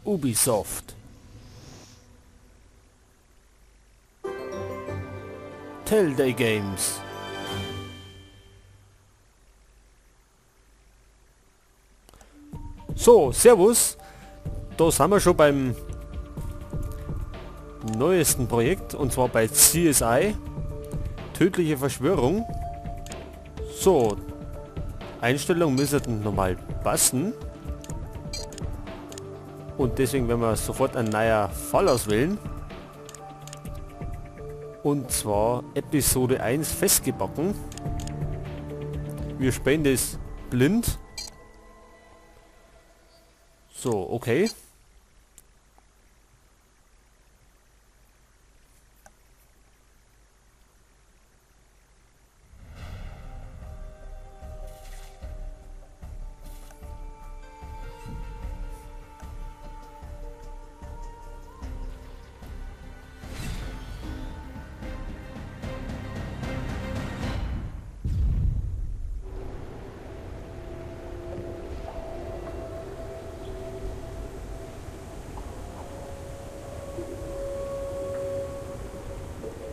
Ubisoft. Telltale Games. So, servus. Da sind wir schon beim neuesten Projekt, und zwar bei CSI. Tödliche Verschwörung. So, Einstellungen müssen normal passen. Und deswegen werden wir sofort einen neuen Fall auswählen. Und zwar Episode 1 festgebacken. Wir spielen das blind. So, okay.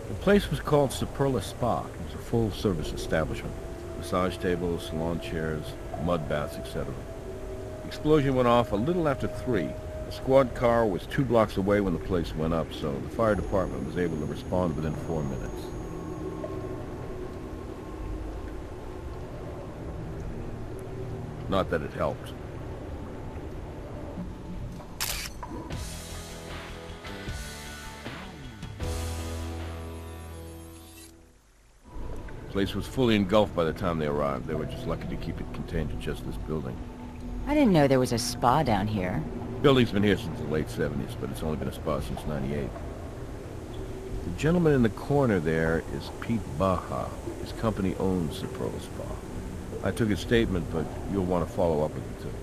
The place was called Superla Spa. It was a full-service establishment. Massage tables, salon chairs, mud baths, etc. The explosion went off a little after 3. The squad car was 2 blocks away when the place went up, so the fire department was able to respond within 4 minutes. Not that it helped. The place was fully engulfed by the time they arrived. They were just lucky to keep it contained to just this building. I didn't know there was a spa down here. Building's been here since the late 70s, but it's only been a spa since 98. The gentleman in the corner there is Pete Baja. His company owns Superla Spa. I took his statement, but you'll want to follow up with him too.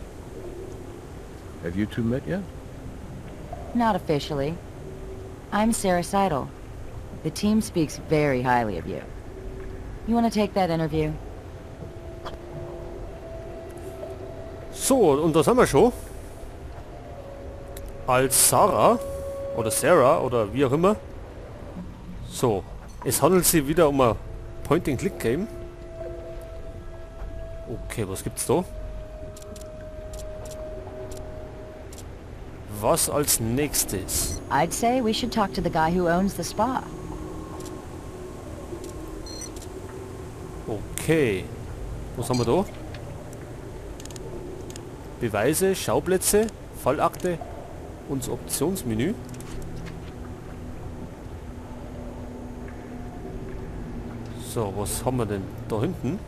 Have you two met yet? Not officially. I'm Sarah Seidel. The team speaks very highly of you. You want to take that interview? So, und das haben wir schon. Als Sarah oder Sarah oder wie auch immer. So, es handelt sich wieder um ein Point-and-Click-Game. Okay, was gibt's da? Was als nächstes? I'd say we should talk to the guy who owns the spa. Okay, was haben wir da? Beweise, Schauplätze, Fallakte und das Optionsmenü. So, was haben wir denn da hinten?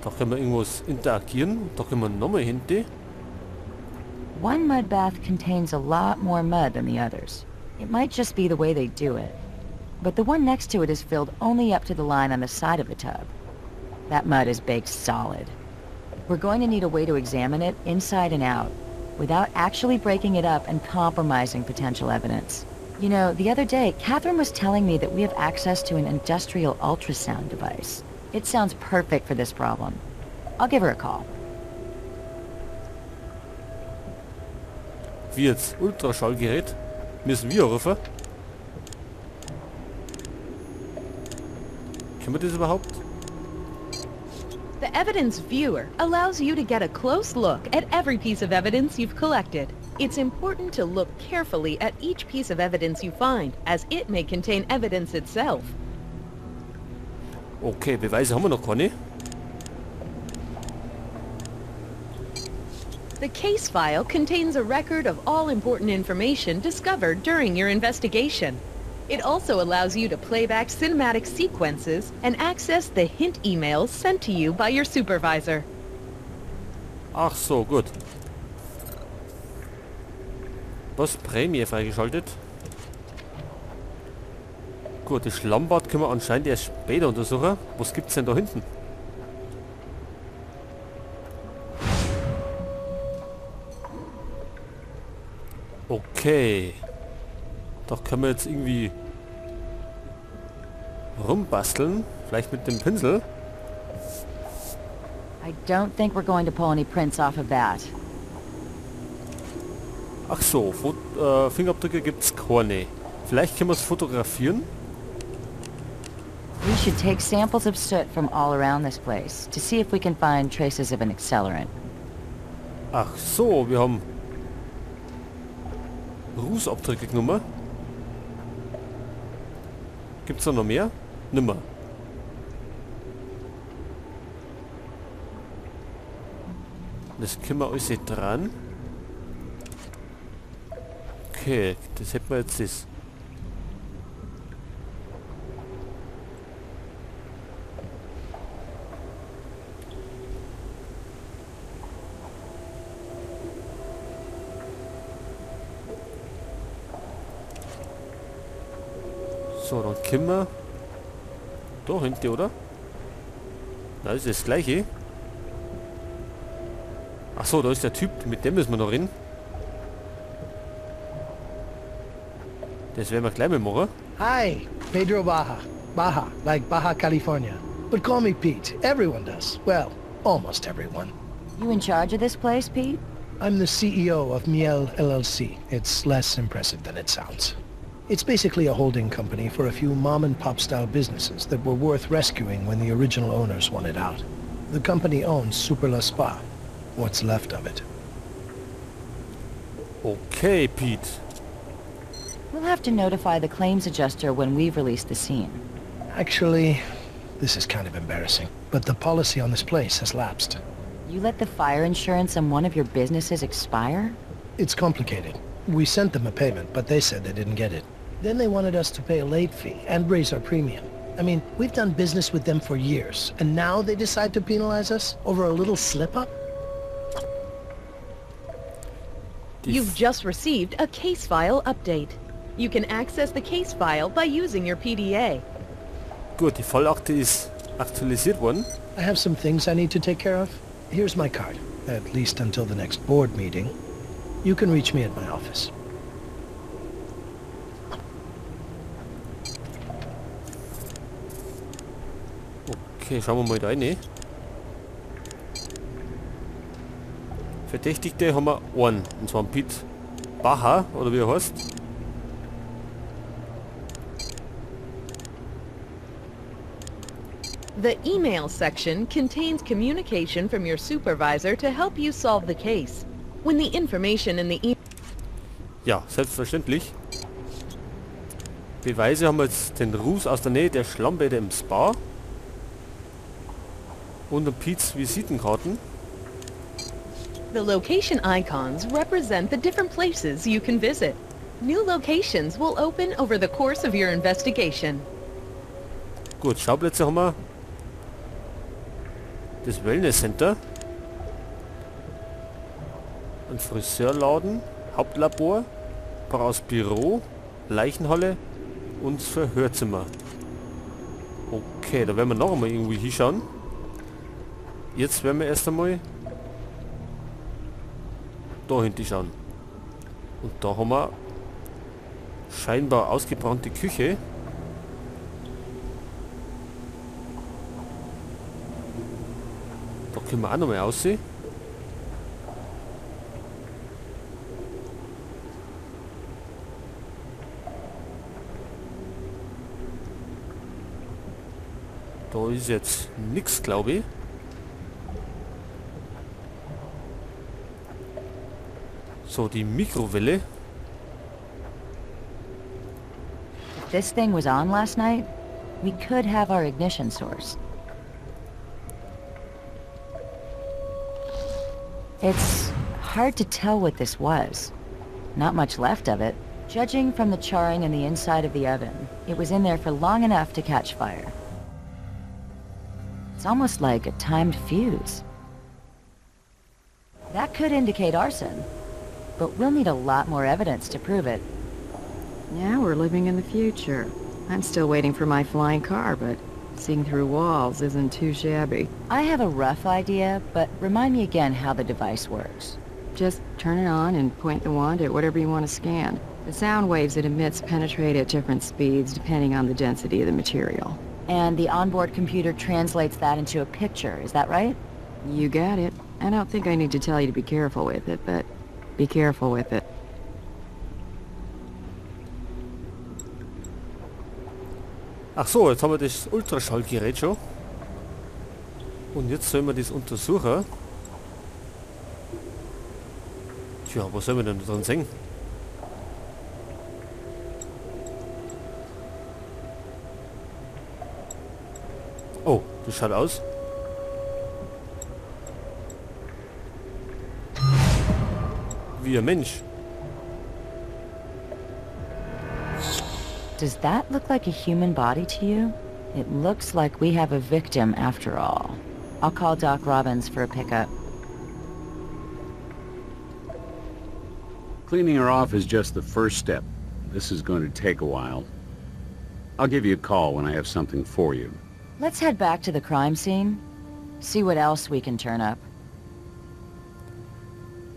Da können wir irgendwas interagieren. Da können wir nochmal hinten. One mud bath contains a lot more mud than the others. It might just be the way they do it. But the one next to it is filled only up to the line on the side of the tub. That mud is baked solid. We're going to need a way to examine it inside and out, without actually breaking it up and compromising potential evidence. You know, the other day, Catherine was telling me that we have access to an industrial ultrasound device. It sounds perfect for this problem. I'll give her a call. Wie jetzt? Ultraschallgerät? Müssen wir rufen? Können wir das überhaupt? The evidence viewer allows you to get a close look at every piece of evidence you've collected. It's important to look carefully at each piece of evidence you find, as it may contain evidence itself. Okay, Beweise haben wir noch keine. The case file contains a record of all important information discovered during your investigation. It also allows you to play back cinematic sequences and access the hint emails sent to you by your supervisor. Ach so, gut. Was? Prämie freigeschaltet? Gut, das Schlammbad können wir anscheinend erst später untersuchen. Was gibt's denn da hinten? Okay. Da können wir jetzt irgendwie rumbasteln. Vielleicht mit dem Pinsel. I don't think we're going to pull any prints off of that. Ach so, Fingerabdrücke gibt's keine. Vielleicht können wir's fotografieren? We should take samples of soot from all around this place to see if we can find traces of an accelerant. Ach so, wir haben Rußabdrücke genommen. Gibt's da noch mehr? Nimmer. Das können wir alles nicht dran. Okay, das hätten wir jetzt das. So, dann können wir da hinten, oder? Da ist das gleiche. Ach so, da ist der Typ, mit dem müssen wir noch reden. Das werden wir gleich mal machen. Hi, Pedro Baja. Baja, like Baja California. But call me Pete. Everyone does. Well, almost everyone. You in charge of this place, Pete? I'm the CEO of Miel LLC. It's less impressive than it sounds. It's basically a holding company for a few mom-and-pop style businesses that were worth rescuing when the original owners wanted out. The company owns Superla Spa. What's left of it. Okay, Pete. We'll have to notify the claims adjuster when we've released the scene. Actually, this is kind of embarrassing, but the policy on this place has lapsed. You let the fire insurance on one of your businesses expire? It's complicated. We sent them a payment, but they said they didn't get it. Then they wanted us to pay a late fee and raise our premium. I mean, we've done business with them for years, and now they decide to penalize us over a little slip-up? You've just received a case file update. You can access the case file by using your PDA. Gut, die Fallakte ist aktualisiert worden. I have some things I need to take care of. Here's my card, at least until the next board meeting. You can reach me at my office. Okay, schauen wir mal da rein. Verdächtigte haben wir einen, und zwar Pete Baja, oder wie er heißt. The email section contains communication from your supervisor to help you solve the case. When the information in the e- Ja, selbstverständlich. Beweise haben wir jetzt den Ruß aus der Nähe der Schlammbäder im Spa. Und Pete's Visitenkarten. The location icons represent the different places you can visit. New locations will open over the course of your investigation. Gut, Schauplätze haben wir. Das Wellness Center. Ein Friseurladen, Hauptlabor, Braus Büro, Leichenhalle und das Verhörzimmer. Okay, da werden wir noch einmal irgendwie hinschauen. Jetzt werden wir erst einmal da hinten schauen. Und da haben wir scheinbar ausgebrannte Küche. Da können wir auch noch mal aussehen. Da ist jetzt nix, glaube ich. So, die Mikrowelle. If this thing was on last night, we could have our ignition source. It's hard to tell what this was. Not much left of it. Judging from the charring in the inside of the oven, it was in there for long enough to catch fire. It's almost like a timed fuse. That could indicate arson, but we'll need a lot more evidence to prove it. Now we're living in the future. I'm still waiting for my flying car, but seeing through walls isn't too shabby. I have a rough idea, but remind me again how the device works. Just turn it on and point the wand at whatever you want to scan. The sound waves it emits penetrate at different speeds depending on the density of the material. And the onboard computer translates that into a picture, is that right? You got it. I don't think I need to tell you to be careful with it, but be careful with it. Ach so, jetzt haben wir das Ultraschallgerät schon. Und jetzt sollen wir das untersuchen. Tja, was sollen wir denn da drin sehen? Oh, das schaut aus. Wie ein Mensch. Does that look like a human body to you? It looks like we have a victim after all. I'll call Doc Robbins for a pickup. Cleaning her off is just the first step. This is going to take a while. I'll give you a call when I have something for you. Let's head back to the crime scene. See what else we can turn up.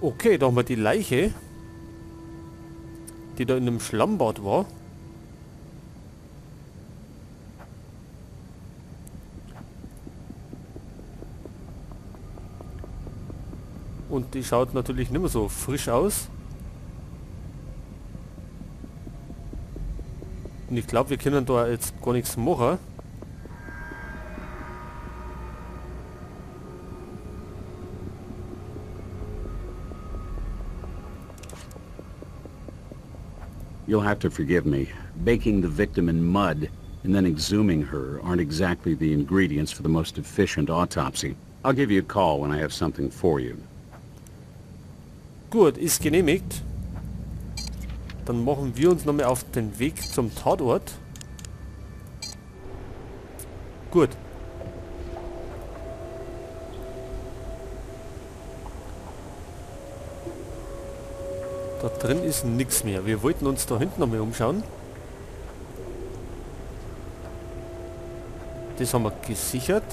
Okay, da haben wir die Leiche, die da in einem Schlammbad war. Und die schaut natürlich nicht mehr so frisch aus. Und ich glaube, wir können da jetzt gar nichts machen. You'll have to forgive me. Baking the victim in mud and then exhuming her aren't exactly the ingredients for the most efficient autopsy. I'll give you a call when I have something for you. Gut, ist genehmigt. Dann machen wir uns nochmal auf den Weg zum Tatort. Gut. Da drin ist nichts mehr. Wir wollten uns da hinten nochmal umschauen. Das haben wir gesichert.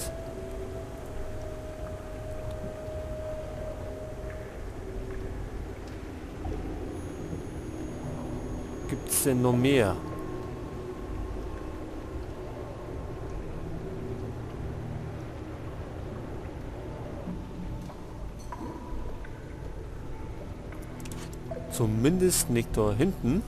Gibt's denn noch mehr? Zumindest nicht da hinten.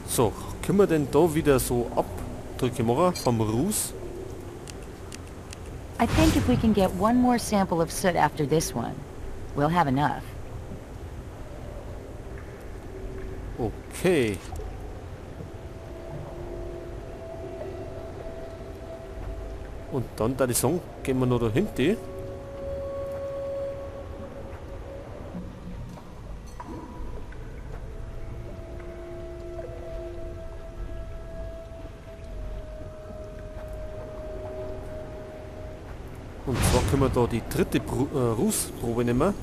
So, können wir denn da wieder so Abdrücke machen vom Ruß? I think if we can get one more sample of soot after this one, we'll have enough. Okay. Und dann, da die Song, gehen wir noch da hinten. Und zwar können wir da die dritte Rußprobe nehmen.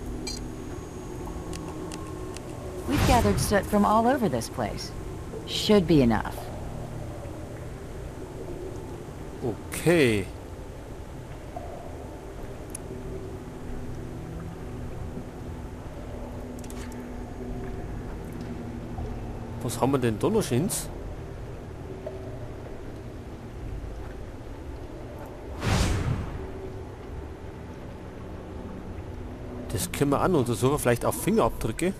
We've gathered soot from all over this place. Should be enough. Okay. Was haben wir denn da noch schönes? Das können wir an untersuchen, vielleicht auch Fingerabdrücke.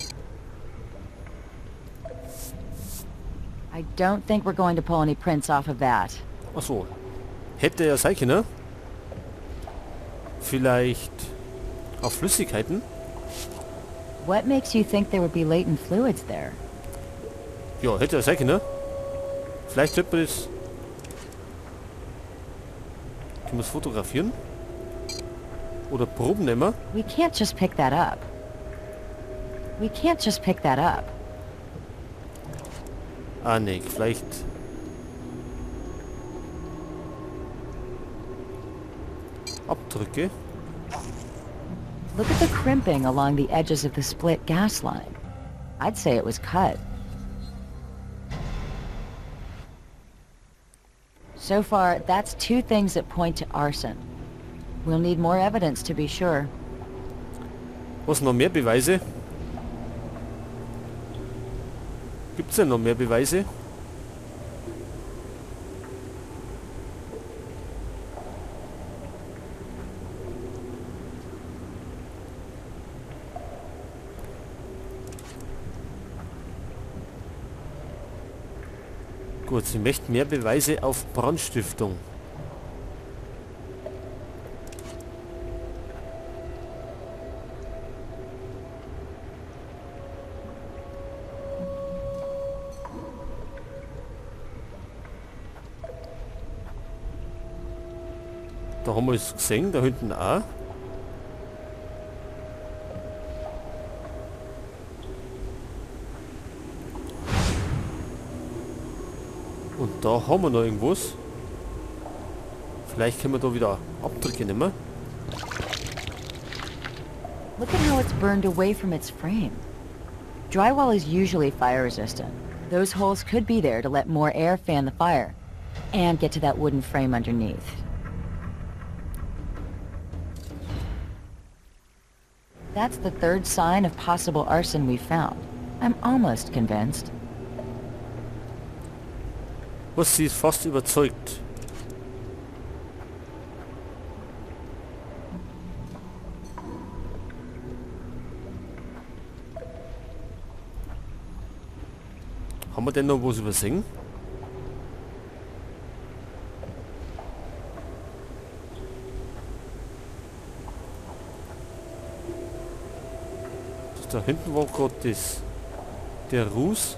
I don't think we're going to pull any prints off of that. Ach so. Hätte ja sein können. Vielleicht auf Flüssigkeiten. What makes you think there would be latent fluids there? Ja, hätte ja sein können. Vielleicht sollte man das... Können wir es fotografieren? Oder Proben nehmen? We can't just pick that up. We can't just pick that up. Ah, nee, vielleicht... Abdrücke. Look at the crimping along the edges of the split gas line. I'd say it was cut. So far, that's two things that point to arson. We'll need more evidence to be sure. Was noch mehr Beweise? Gibt es denn noch mehr Beweise? Gut, sie möchten mehr Beweise auf Brandstiftung. Da haben wir es gesehen, da hinten auch. Und da haben wir noch irgendwas. Vielleicht können wir da wieder Abdrücke nehmen. Look at how it's burned away from its frame. Drywall is usually fire resistant. Those holes could be there to let more air fan the fire and get to that wooden frame underneath. That's the third sign of possible arson we found. I'm almost convinced. Was, sie ist fast überzeugt. Haben wir denn noch was übersehen? Da hinten war gerade das, der Ruß.